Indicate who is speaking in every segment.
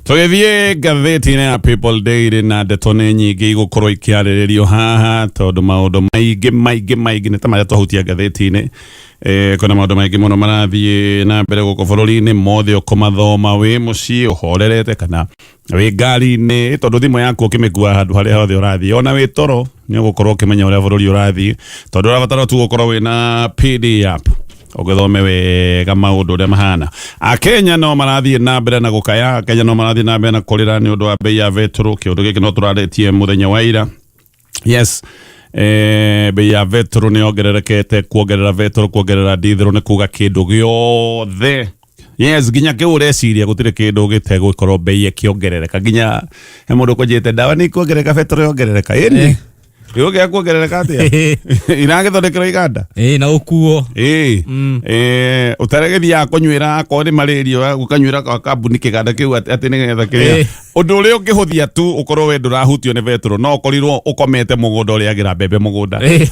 Speaker 1: Tũgĩthiĩ ngathĩti-inĩ ya People Daily na ndeto nĩ nyingĩ igũkorwo ikĩarĩrĩrio haha tondũ maũndũ maingĩ maingĩ maingĩ nĩ ta marĩa twahutia ngathĩti-inĩ. Eh, kwĩna maũndũ maingĩ mũno marathiĩ na mbere gũkũ bũrũri-inĩ mothe ũkũmathoma wĩ mũciĩ ũhorerete kana wĩ ngari-inĩ tondũ thimũ yaku ũkĩmĩkua handũ harĩa hothe ũrathiĩ ona wĩ toro nĩ ũgũkorwo ũkĩmenya ũrĩa bũrũri ũrathiĩ tondũ ũrabatara tu gũkorwo wĩna PD app ũgĩthome wega maũndũ ũrĩa mahana. Akenya no marathiĩ na mbere na gũkaya, Akenya no marathiĩ na mbere na kũrĩra nĩ ũndũ wa bei ya betũrũ. Kĩũndũ gĩkĩ no tũrarĩtie mũthenya wa ira. Yes. Bei ya betũrũ nĩ yongererekete, kuongerera betũrũ, kuongerera ndithũrũ nĩ kuga kĩndũ gĩothe. Yes, nginya kĩu ũreciria gũtirĩ kĩndũ gĩtegũkorwo bei ĩkĩongerereka. Nginya he mũndũ ũkũnjĩte ndawa nĩ ikuongerereka, betũrũ yongerereka. Ĩni. Gĩgũkĩaga kuongerereka atĩa? Iragĩthondekerwo iganda?
Speaker 2: Ĩĩ na ũkuo.
Speaker 1: Ĩĩ. Ũtarĩgĩthiaga kũnyuĩra akorwo nĩ malaria ũkanyuĩra kwa kambuni kĩganda kĩu atĩ nĩgetha kĩrĩa. Ũndũ ũrĩa ũngĩhũthia tu ũkorwo we ndũrahutio nĩ betũrũ no ũkorirwo ũkomete mũgũnda ũrĩagĩra mbembe mũgũnda.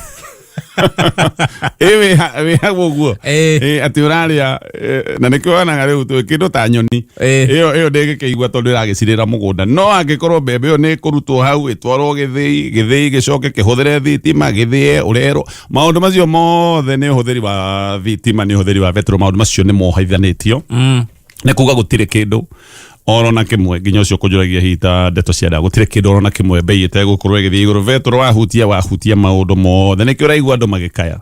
Speaker 1: Ĩ wĩ hau ũguo. Ĩ atĩ ũrarĩa na nĩkĩo wonaga rĩu twĩ kĩndũ ta nyoni. Ĩyo ĩyo ndĩngĩkĩigua tondũ ĩragĩcirĩra mũgũnda. No angĩkorwo mbembe ĩyo nĩ ĩkũrutwo hau ĩtwarwo gĩthĩi, gĩthĩi gĩcoke kĩhũthĩre thitima gĩthĩe ũrerwo. Maũndũ macio mothe nĩ ũhũthĩri wa thitima nĩ ũhũthĩri wa betũrũ maũndũ macio nĩ mohaithanĩtio. Nĩ kuga gũtirĩ kĩndũ oro na kĩmwe nginya ũcio kũnjũragia hita ndeto cia ndawa gũtirĩ kĩndũ oro na kĩmwe bei ĩtegũkorwo ĩgĩthiĩ igũrũ betũrũ wahutia wahutia maũndũ mothe nĩkĩo ũraigua andũ magĩkaya.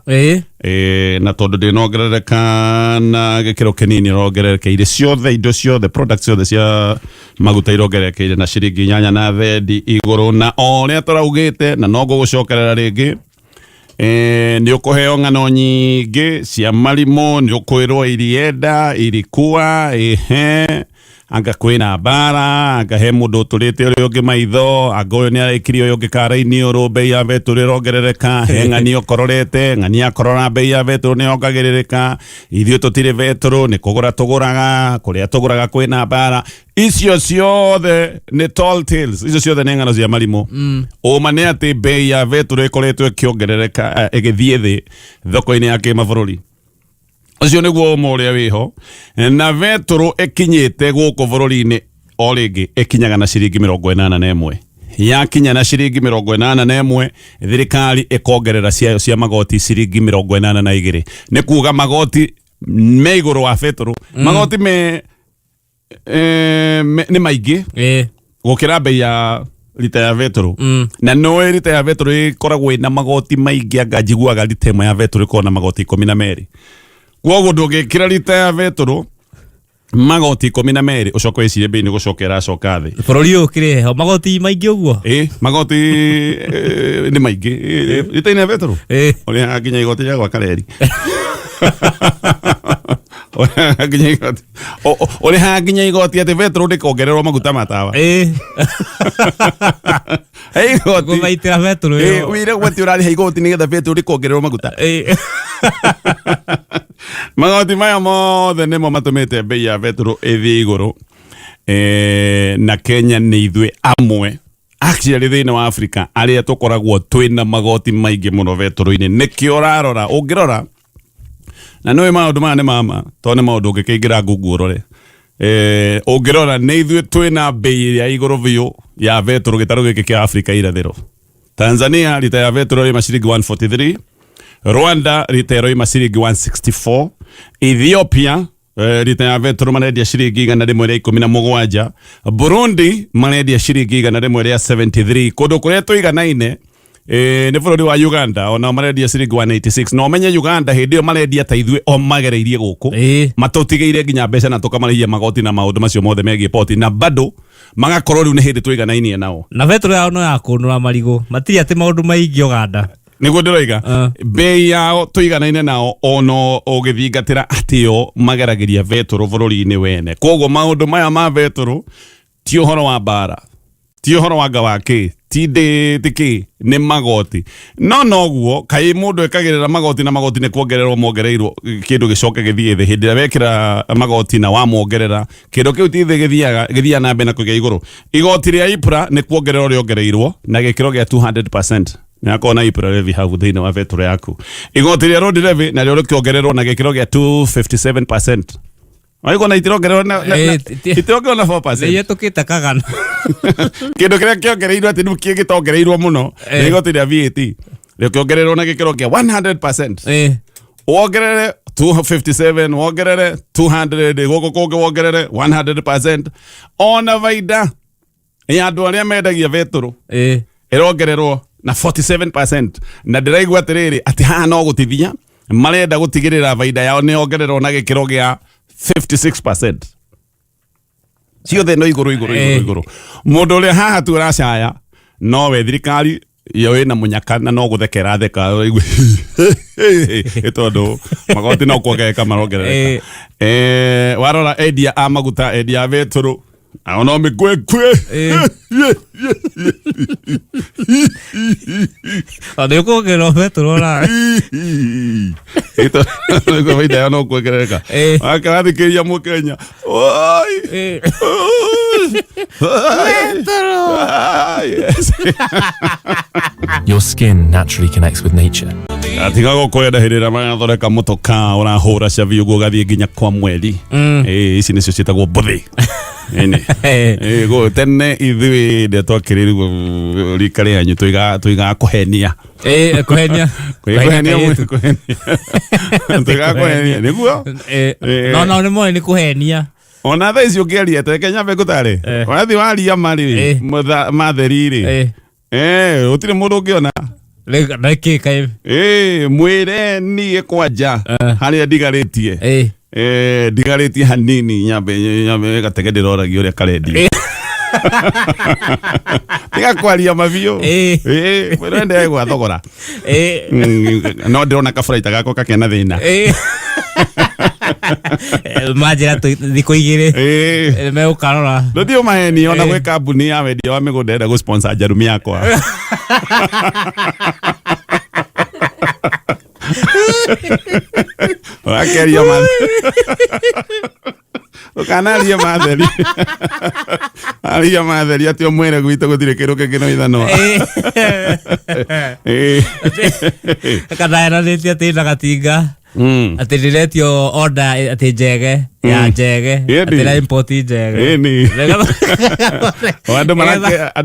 Speaker 1: Na tondũ ndĩnongerereka na gĩkĩro kĩnini ĩrongererekeire ciothe indo ciothe products ciothe cia maguta irongererekeire na ciringi inyanya na thendi igũrũ na o ũrĩa tũraugĩte na no ngũgũcokerera rĩngĩ. Nĩ ũkũheo ng'ano nyingĩ cia marimũ nĩ ũkwĩrwo irienda irikua ĩhe anga kwĩna mbara anga he mũndũ ũtũrĩte ũrĩa ũngĩ maitho anga ũyũ nĩ arekirie ũyũ ũngĩ kara-inĩ ũrũ bei ya betũrũ ĩrongerereka he ng'ani ũkororete ng'ani akorora bei ya betũrũ nĩ yongagĩrĩrĩka ithuĩ tũtirĩ betũrũ nĩ kũgũra tũgũraga kũrĩa tũgũraga kwĩna mbara icio ciothe nĩ tall tales icio ciothe nĩ ng'ano cia marimũ. Ũma nĩ atĩ bei ya betũrũ ĩkoretwo ĩkĩongerereka ĩgĩthiĩ thĩ thoko-inĩ ya kĩmabũrũri. Ũcio nĩguo ũma ũrĩa wĩho na betũrũ ĩkinyĩte gũkũ bũrũri-inĩ o rĩngĩ ĩkinyaga na ciringi 81 yakinya na ciringi 81 thirikari ĩkongerera ciayo cia magoti ciringi 82 nĩ kuga magoti me igũrũ wa betũrũ magoti me nĩ maingĩ gũkĩra bei ya rita ya betũrũ. Na nĩũĩ rita ya betũrũ ĩkoragwo ĩna magoti maingĩ anga njiguaga rita ĩmwe ya betũrũ ĩkoragwo na magoti 12 kwoguo ndũngĩkĩra rita ya betũrũ magoti 12 ũcoke wĩcirie bei nĩ gũcoka ĩracoka thĩ.
Speaker 2: Bũrũri ũyũ ũkĩrĩ heho magoti maingĩ ũguo?
Speaker 1: Ĩ magoti nĩ maingĩ rita-inĩ ya betũrũ ũrĩhaga nginya igoti rĩa gwaka reri Ũrĩhaga nginya igoti ũrĩhaga nginya igoti atĩ betũrũ ndĩkongererwo maguta ma tawa. He igoti
Speaker 2: Gũthaitĩra betũrũ ĩyo.
Speaker 1: Wĩre gwati ũrarĩha igoti nĩgetha betũrũ ndĩkongererwo maguta. Magoti maya mothe nĩmo matũmĩte bei ya betũrũ ĩthiĩ igũrũ. Na Kenya nĩ ithuĩ amwe actually thĩinĩ wa Africa arĩa tũkoragwo twĩna magoti maingĩ mũno betũrũ-inĩ. Nĩkĩo ũrarora ũngĩrora na nĩũĩ maũndũ maya nĩ mama tondũ nĩ maũndũ ũngĩkĩingĩra Google ũrore. Ũngĩrora nĩ ithuĩ twĩna bei ĩrĩa igũrũ biũ ya betũrũ gĩtarũ gĩkĩ kĩa Africa irathĩro. Tanzania rita ya betũrũ ĩroima ciringi 143, Rwanda rita ĩroima ciringi 164, Ethiopia rita ya betũrũ marendia ciringi 117, Burundi marendia ciringi 173, kũndũ kũrĩa tũiganaine nĩ bũrũri wa Uganda onao marendia ciringi 186 na ũmenye Uganda hĩndĩ ĩyo marendia ta ithuĩ o magereirie gũkũ matũtigĩire nginya mbeca na tũkamarĩhia magoti na maũndũ macio mothe megiĩ poti na bado magakorwo rĩu nĩ hĩndĩ tũiganainie nao.
Speaker 2: Na betũrũ yao no ya kũnũra marigũ matirĩ atĩ maũndũ maingĩ Uganda.
Speaker 1: Nĩguo ndĩroiga. Bei yao tũiganaine nao ono ũgĩthingatĩra atĩ o mageragĩria betũrũ bũrũri-inĩ wene. Koguo maũndũ maya ma betũrũ ti ũhoro wa mbara, ti ũhoro wa nga wa kĩ, ti ndĩ ti kĩ, nĩ magoti. No noguo kaĩ mũndũ ekagĩrĩra magoti na magoti nĩ kuongererwo mongereirwo kĩndũ gĩcoke gĩthiĩ thĩ hĩndĩ ĩrĩa wekĩra magoti na wamongerera kĩndũ kĩu ti thĩ gĩthiaga gĩthiaga na mbere na kũgĩa igũrũ. Igoti rĩa EPRA nĩ kuongererwo rĩongereirwo na gĩkĩro gĩa 200%. Nĩ akorwo na EPRA levy hau thĩinĩ wa betũrũ yaku. Igoti rĩa road levy narĩo rĩkĩongererwo na gĩkĩro gĩa 257%. Waigua na itirongererwo
Speaker 2: Eh,
Speaker 1: itirongererwo na 4%.
Speaker 2: Nĩihetũkĩte kagana.
Speaker 1: Kĩndũ kĩrĩa kĩongereirwo atĩ rĩu kĩngĩtongereirwo mũno nĩ igoti rĩa VAT, rĩkĩongererwo na gĩkĩro kĩa 100%. Wongerere 257, wongerere 200, gũkũ kũngĩ wongerere 100%. Ona baida ya andũ arĩa mendagia betũrũ ĩrongererwo na 47%, na ndĩraigua atĩrĩrĩ atĩ haha no gũtithia marenda gũtigĩrĩra baida yao nĩ yongererwo na gĩkĩro gĩa 56%. Ciothe no igũrũ, igũrũ, igũrũ, igũrũ. Mũndũ ũrĩa haha tu ũracaya nowe thirikari yo ĩna mũnyaka na no gũthekera theka, ũraigua ĩ tondũ magoti no kuongerereka marongerereka. Warora endia a maguta, endia a betũrũ, nao no mĩkwekwe.
Speaker 2: Nĩ ũkuongererwo betũrũ nawe.
Speaker 1: Ĩto baida yao no kuongerereka. Wakĩrathikĩrĩria mũkenya, oi. Oi. Yes.
Speaker 3: Your skin naturally connects with nature.
Speaker 1: Atiga gũkwenda hĩndĩ ĩrĩa marathondeka mũtoka ũrahũra cabi ũguo ũgathiĩ nginya kwa mweri. Ici nĩcio ciĩtagwo mbũthĩ. Ĩni. Tene ithuĩ ndĩa twakĩrĩrwo rika rĩanyu tũigaga kũhenia.
Speaker 2: Kũhenia.
Speaker 1: Kũhenia.
Speaker 2: Kairĩtu.
Speaker 1: Kũhenia, tũigaga kũhenia nĩguo.
Speaker 2: No nĩ moĩ nĩ kũhenia.
Speaker 1: Ona thaa ici ũngĩaria teke nyambe ngũtare, wathiĩ waria marĩ matheri rĩ, gũtirĩ mũndũ ũngĩona.
Speaker 2: Nĩkĩ kaĩ?
Speaker 1: Mwĩre niĩ kwanja harĩa ndigarĩtie, ndigarĩtie hanini, nyambe gatege ndĩroragia ũrĩa karendio. Tiga kwaria mabiũ. Mwĩre ndegwa thogora. No ndĩrona kaburaita gakwa kakena thĩna.
Speaker 2: Manjĩra thikũ 2 megũkarora.
Speaker 1: Ndũthiĩ ũmaheni ona gwĩ kambuni ya wendia wa mĩgũnda ĩrenda gũ-sponsor njarumi yakwa. Ũrakĩaria ma ũkanaria matheri, aria matheri atĩ ũmwĩre gwitũ gũtirĩ kĩndũ kĩngĩ no ithanwa.
Speaker 2: Kana eranĩtie atĩ na gatinga atĩ ndĩretio order atĩ njege ya njege atĩ na import njege.
Speaker 1: Ĩni. O andũ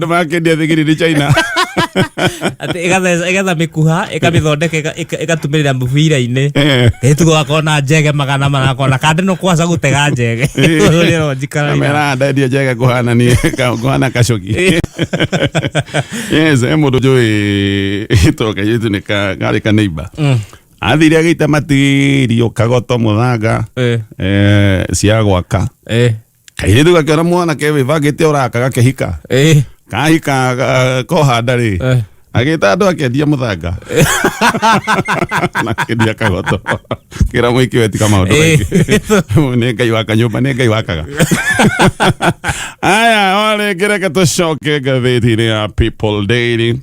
Speaker 1: marakĩendia thigiri nĩ China.
Speaker 2: Atĩ ĩgatha mĩkuha, ĩkamĩthondeka, ĩgatumĩrĩra mũbira-inĩ. Kairĩtu gakorwo na njege magana manakona kande no kwaca gũtega njege. Ũrĩa ũronjikara.
Speaker 1: Kamera ndendia njege kũhana ni kũhana kacogi. Yes, mũndũ njũĩ to kairĩtu nĩ karĩ ka neighbor. Athire agĩita matirio kagoto mũthanga cia gwaka. Kairĩtu gakĩona mwanake wĩbangĩte ũraka gakĩhika. Kahika kohanda rĩ. Agĩta andũ akĩendia mũthanga na akĩendia kagoto, kĩra mũingĩ wetika maũndũ maingĩ. Nĩ Ngai waka nyũmba, nĩ Ngai wakaga. Aya, o rĩngĩ reke tũcoke ngathĩti-inĩ ya People Daily,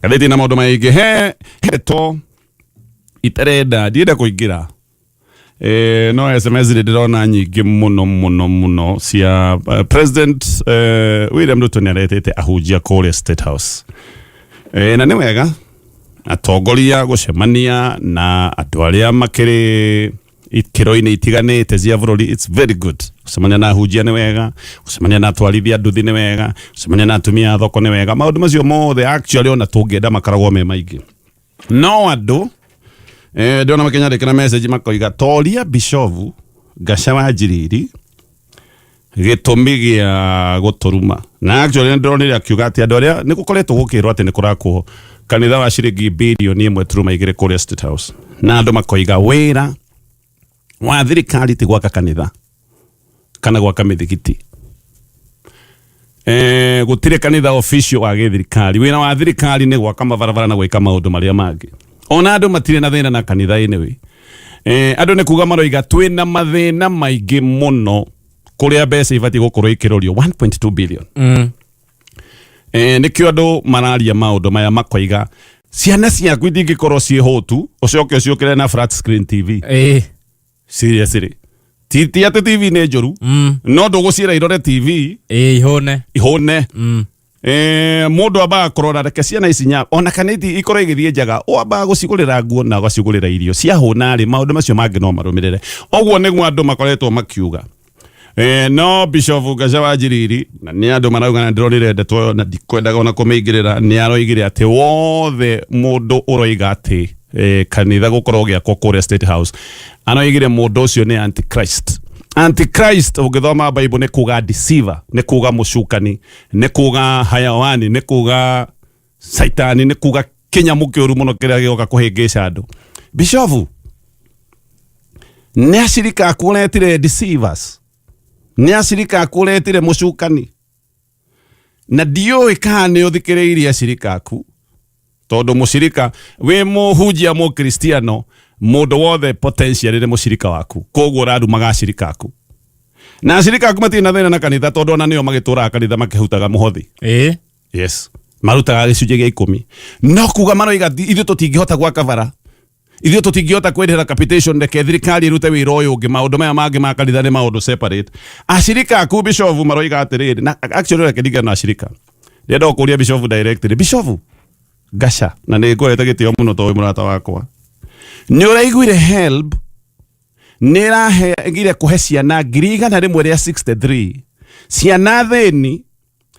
Speaker 1: ngathĩti na maũndũ maingĩ. He heto itarenda ndienda kũingĩra, no SMS nĩ ndĩrona nyingĩ mũno mũno mũno cia President William Ruto nĩ aretete ahunjia kũrĩa State House. Na nĩ wega atongoria gũcemania na andũ arĩa makĩrĩ ikĩro-inĩ itiganĩte cia bũrũri. It's very good. Gũcemania na ahunjia nĩ wega, gũcemania na atwarithia nduthi nĩ wega, gũcemania na atumia a thoko nĩ wega. Maũndũ macio mothe actually ona tũngĩenda makaragwo me maingĩ, no andũ ndĩrona makĩnyandĩkĩra message makoiga toria Bishofu Ngaca wa Njiriri gĩtũmi gĩa gũtũruma. Na actually nĩ ndĩronire akiuga atĩ andũ arĩa nĩ gũkoretwo gũkĩrwo atĩ nĩ kũrakwo kanitha wa ciringi birioni 1.2 kũrĩa State House, na andũ makoiga wĩra wa thirikari ti gwaka kanitha kana gwaka mĩthigiti. Gũtirĩ kanitha official wa gĩthirikari. Wĩra wa thirikari nĩ gwaka mabarabara na gwĩka maũndũ marĩa mangĩ. Ona andũ matirĩ na thĩna na kanitha anyway. Andũ nĩ kuga maroiga twĩna mathĩna maingĩ mũno kũrĩa mbeca ibatiĩ gũkorwo ikĩrorio 1.2 billion. Nĩkĩo andũ mararia maũndũ maya, makoiga ciana ciaku itingĩkorwo ciĩ hũtu ũcoke ũciũkĩre na flat screen TV. Seriously, ti atĩ TV nĩ njũru, no ndũgũciĩra irore TV
Speaker 2: Ihũne.
Speaker 1: Ihũne. Mũndũ ambaga kũrora, reke ciana ici nya ona kana ikorwo igĩthiĩ njaga, wambaga gũcigũrĩra nguo na ũgacigũrĩra irio. Ciahũna rĩ, maũndũ macio mangĩ no marũmĩrĩre. Ũguo nĩguo andũ makoretwo makiuga. No Bishop Ngaca wa Njiriri, na nĩ andũ marauga, na ndĩronire ndeto ĩyo na ndikwendaga ona kũmĩingĩrĩra, nĩ aroigire atĩ wothe mũndũ ũroiga atĩ kanitha gũkorwo gĩakwo kũrĩa State House, aroigire mũndũ ũcio nĩ antichrist. Antichrist, ũngĩthoma Bible, nĩ kuga deceiver, nĩ kuga mũcukani, nĩ kuga hayawani, nĩ kuga saitani, nĩ kuga kĩnyamũ kĩũru mũno kĩrĩa gĩgoka kũhĩngĩca andũ. Bishofu, nĩ acirika aku ũretire deceivers, nĩ acirika aku ũretire mũcukani, na ndiũĩ kana nĩ ũthikĩrĩirie acirika aku, tondũ mũcirika wĩ mũhunjia mũkristiano, mũndũ wothe potentially nĩ mũcirika waku. Koguo ũrarumaga acirika aku, na acirika aku matirĩ na thĩna na kanitha, tondũ ona nĩo magĩtũraga kanitha makĩhutaga mũhothi. Yes, marutaga gĩcunjĩ gĩa 10, no kuga maroiga ithuĩ tũtingĩhota gwaka bara, ithuĩ tũtingĩhota kwĩrĩhĩra capitation, reke thirikari ĩrute wĩra ũyũ ũngĩ, maũndũ maya mangĩ ma kanitha nĩ maũndũ separate. Acirika aku, bishofu, maroiga atĩrĩrĩ, na actually reke ndigane na acirika, ndĩrenda gũkũria bishofu directly. Bishofu Ngaca, na nĩ ngũhete gĩtĩo mũno tondũ wĩ mũrata wakwa, nĩ ũraiguire HELB nĩ ĩrahegire kũhe ciana 163,000, ciana thĩni,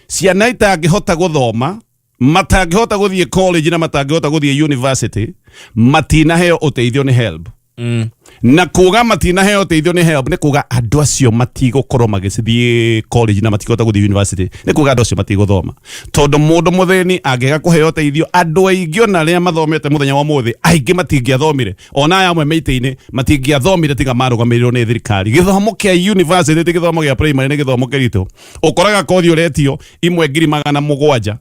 Speaker 1: ciana itangĩhota gũthoma, matangĩhota gũthiĩ college na matangĩhota gũthiĩ university, matinaheo ũteithio nĩ HELB. Na kuga matinaheo ũteithio nĩ HELB nĩ kuga andũ acio matigũkorwo magĩthiĩ college na matikũhota gũthiĩ university, nĩ kuga andũ acio matigũthoma, tondũ mũndũ mũthĩni angĩaga kũheo ũteithio, andũ aingĩ ona arĩa mathomete mũthenya wa ũmũthĩ, aingĩ matingĩathomire, ona aya amwe meitĩ-inĩ matingĩathomire tiga marũgamĩrĩrwo nĩ thirikari. Gĩthomo kĩa university ti gĩthomo gĩa primary, nĩ gĩthomo kĩritũ. Ũkoraga kothi ũretio imwe 700,000,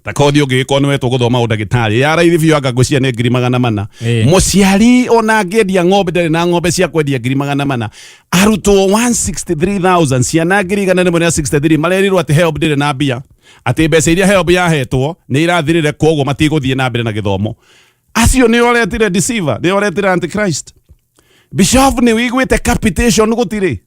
Speaker 1: ta kothi ũngĩgĩkorwo nĩ wetwo gũthoma ũndagĩtarĩ ya raithi biũ, anga ngwĩciria nĩ 400,000. Mũciari ona angĩendia ng'ombe, ndarĩ na ng'ombe cia kwendia 400,000. Arutwo 163,000, ciana 163,000, marerirwo atĩ HELB ndĩrĩ na mbia, atĩ mbeca iria HELB yahetwo nĩ irathirire, koguo matigũthiĩ na mbere na gĩthomo. Acio nĩ ũretire deceiver, nĩ ũretire antichrist. Bishop, nĩ wĩiguĩte capitation gũtirĩ?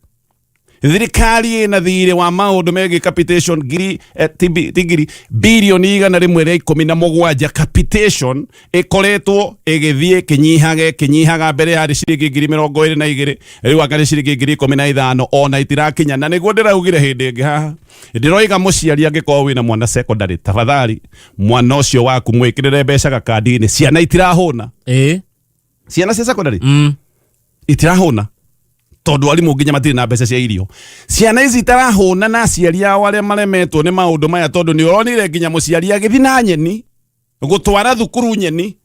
Speaker 1: Thirikari ĩna thirĩ wa maũndũ megiĩ capitation ngiri ti ngiri, 117 birioni. Capitation ĩkoretwo ĩgĩthiĩ ĩkĩnyihaga ĩkĩnyihaga. Mbere yarĩ ciringi 22,000, rĩu anga nĩ ciringi 15,000, ona itirakinya. Na nĩguo ndĩraugire hĩndĩ ĩngĩ haha, ndĩroiga mũciari angĩkorwo wĩna mwana secondary, tafadhali mwana ũcio waku mwĩkĩrĩre mbeca gakandi-inĩ. Ciana itirahũna. Ciana cia secondary itirahũna tondũ arimũ nginya matirĩ na mbeca cia irio. Ciana ici itarahũna na aciari ao arĩa maremetwo nĩ maũndũ maya, tondũ nĩ ũronire nginya mũciari agĩthiĩ na nyeni gũtwara thukuru, nyeni,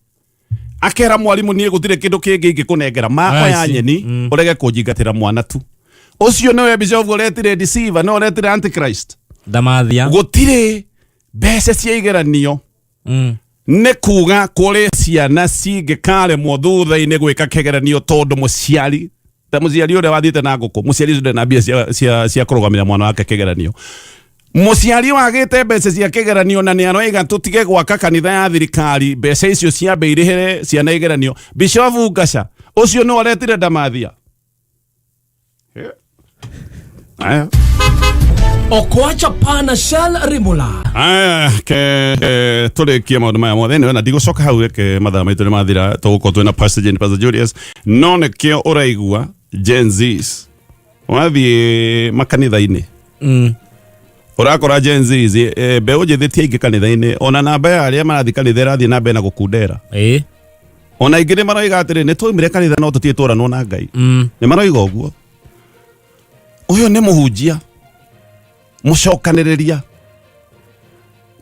Speaker 1: akera mwarimũ, "Niĩ gũtirĩ kĩndũ kĩngĩ ingĩkũnengera, makoya
Speaker 2: Aici.
Speaker 1: nyeni, ũrege kũnjingatĩra mwana tu." Ũcio nĩwe bishop ũretire deceiver, nĩwe ũretire antichrist.
Speaker 2: Ndamathia.
Speaker 1: Gũtirĩ mbeca cia igeranio. Nĩ kuga kũrĩ ciana cingĩkaremwo thutha-inĩ gwĩka kĩgeranio, tondũ mũciari, ta mũciari ũrĩa wathiĩte na ngũkũ, mũciari ũcio ndarĩ na mbia cia kũrũgamĩrĩra mwana wake kĩgeranio. Mũciari wagĩte mbeca cia kĩgeranio na nĩ aroiga tũtige gwaka kanitha ya thirikari, mbeca icio ciambe irĩhĩre ciana igeranio. Bishofu Ngaca, ũcio nĩ ũretire ndamathia. Aya.
Speaker 4: Okoa Chapa na Shell Rimula.
Speaker 1: Aya, ke tũrĩkie maũndũ maya mothe nĩ na ndigũcoka hau, reke mathaa maitũ nĩ mathira. Tũgũkorwo twĩna Pastor Jane, Pastor Julius, no nĩkĩo ũraigua Gen Zs wathiĩ makanitha-inĩ, ũrakora Gen Zs, mbeũ njĩthĩ ti aingĩ kanitha-inĩ, ona namba ya arĩa marathiĩ kanitha ĩrathiĩ na mbere na gũkundera. Ona aingĩ nĩ maroiga atĩrĩ, nĩ twaumire kanitha no tũtirĩ tũranwo na Ngai. Nĩ maroiga ũguo. Ũyũ nĩ mũhunjia, mũcokanĩrĩria,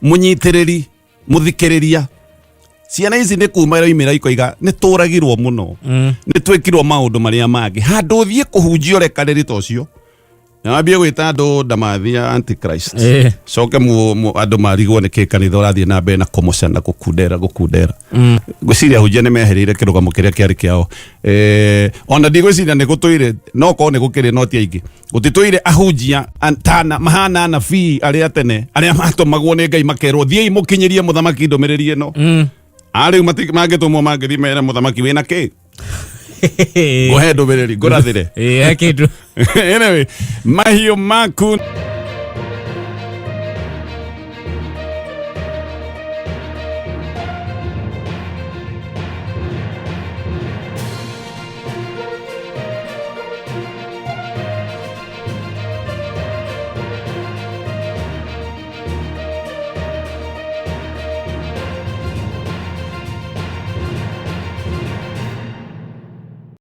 Speaker 1: mũnyitĩrĩri, mũthikĩrĩria. Ciana ici nĩ kuma iraumĩra ikoiga nĩ tũragirwo mũno, nĩ twĩkirwo maũndũ marĩa mangĩ. Handũ ũthiĩ kũhunjia ũrekanĩri ta ũcio na wambie gwĩta andũ ndamathia, antichrist, coke andũ marigwo nĩ kĩ kanitha ũrathiĩ na mbere na kũmũcana, gũkundera gũkundera. Ngwĩciria ahunjia nĩ mehereire kĩrũgamo kĩrĩa kĩarĩ kĩao. Ona ndigwĩciria nĩ gũtũire, no korwo nĩ gũkĩrĩ, no ti aingĩ. Gũtitũire ahunjia tana mahana anabii arĩa tene, arĩa matũmagwo nĩ Ngai makerwo, "Thiĩi mũkinyĩrie mũthamaki ndũmĩrĩri ĩno." Arĩu mangĩtũmwo, mangĩthiĩ mere mũthamaki, "Wĩna kĩ? Ngũhe ndũmĩrĩri, ngũrathĩre."
Speaker 2: He kĩndũ.
Speaker 1: Anyway, mahiũ maku.